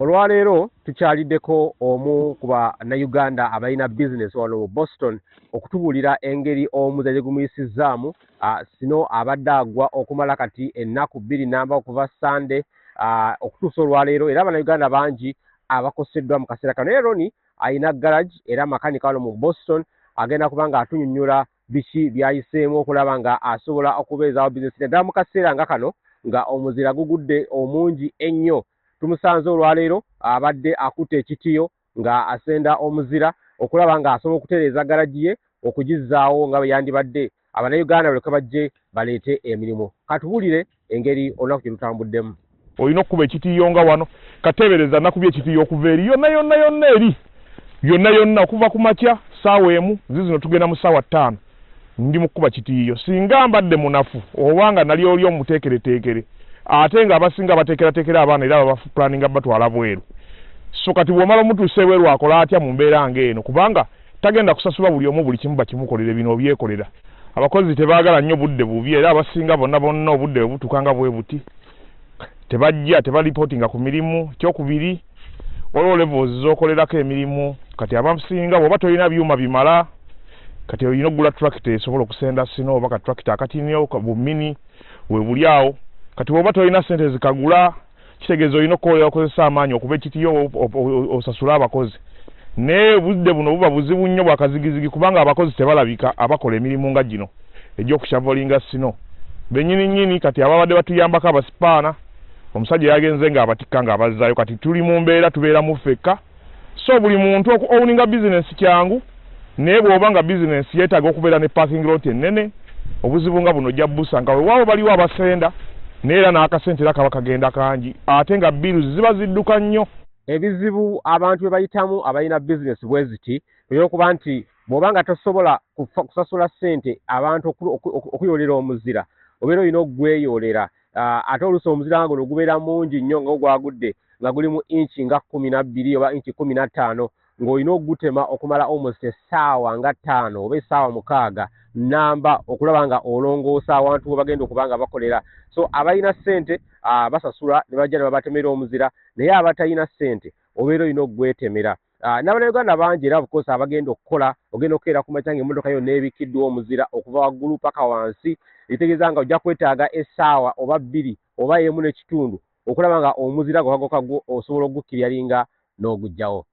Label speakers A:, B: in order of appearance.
A: Olwaleero tukyaliddeko omu ku Bannayuganda abalina bizinesi wano mu Boston okutubuulira engeri omuzira gye gumuyisizzaamu. Snow abadde agwa okumala kati ennaku 2 namba okuva Sande okutuusa olwaleero, era Bannayuganda bangi abakoseddwa mu kaseera kano. Naye Roni alina garage era makanika wano mu Boston, agenda kuba nga atunyonnyola biki by'ayiseemu okulaba nga asobola okubeezaawo bizinesi, naddala mu kaseera nga kano nga omuzira gugudde omungi ennyo. Tumusanze olwaleero abadde akutte ekitiyo nga asenda omuzira okulaba nga asobola okutereeza garagi ye okugizzaawo nga bwe yandibadde, Abannayuganda balyoke bajje baleete emirimu. Katuwulire engeri olunaku gye lutambuddemu.
B: Olina okukuba ekitiyo nga wano kateebereza nakubye ekitiyo okuva eri yonna yonna yonna eri yonna yonna okuva ku makya 1:00, zizino tugenda mu 5:00, ndi mu kukuba kitiyo. Singa mbadde munafu oba nga nali oli omuteekereteekere, ate nga abasinga bateekerateekera abaana era babapulaninga batwala bweru. So kati bw'omala omutuusa ebweru, akola atya mu mbeera ng'eno? Kubanga tagenda kusasula buli omu buli kimu bakimukolere, bino obyekolera. Abakozi tebaagala nnyo budde bubi, era abasinga bonna bonna obudde bwe butuuka nga bwe buti tebajja, tebalipootinga ku mirimu. Ekyokubiri, waliwo levels z'okolerako emirimu. Kati abasinga bw'oba tolina byuma bimala, kati olina okugula tractor esobola okusenda snow oba ka tractor akatini bumini we buli awo. Kati bw'oba tolina ssente zikagula, kitegeeza olina okukolera okozesa amaanyi okuba ekitiyo osasule abakozi. Naye obudde buno buba buzibu nnyo bwakazigizigi, kubanga abakozi tebalabika abakola emirimu nga gino egy'okushovelinga snow bennyini nnyini. Kati ababadde batuyambako abasipaana, omusajja yagenze ng'abatikka ng'abazzaayo. Kati tuli mu mbeera tubeeramu ffekka. So buli muntu owninga bizinensi kyangu, naye bw'oba nga bizinensi yeetaaga okubeera ne parking lot ennene, obuzibu nga buno ojja busanga. Weewaawo baliwo abasenda, naye era n'akasente era kaba kagenda kangi, ate nga bills ziba zidduka nnyo.
A: Ebizibu abantu bye bayitamu abalina bizinesi bwe ziti ebyokuba nti bw'oba nga tosobola kusasula ssente abantu okuyoolera omuzira, obeera olina okugweyoolera. Ate oluusi omuzira nga guno gubeera mungi nnyo nga ogwagudde nga guli mu inchi nga 12 oba inchi 15, ng'olina okugutema okumala almost essaawa nga 5 oba essaawa 6 namba okulaba nga olongoosa awantu we bagenda okuba nga bakolera. So abalina ssente basasula ne bajja ne babatemera omuzira, naye abatalina ssente obeera olina okugwetemera. N'Abannayuganda bangi era of course abagenda okukola, ogenda okukeera ku makya ng'emmotoka yonna ebikiddwa omuzira okuva waggulu paka wansi, ekitegeeza nga ojja kwetaaga essaawa oba 2 oba 1.5 okulaba nga omuzira gwakagoka gwo osobola okugukiryalinga n'oguggyawo.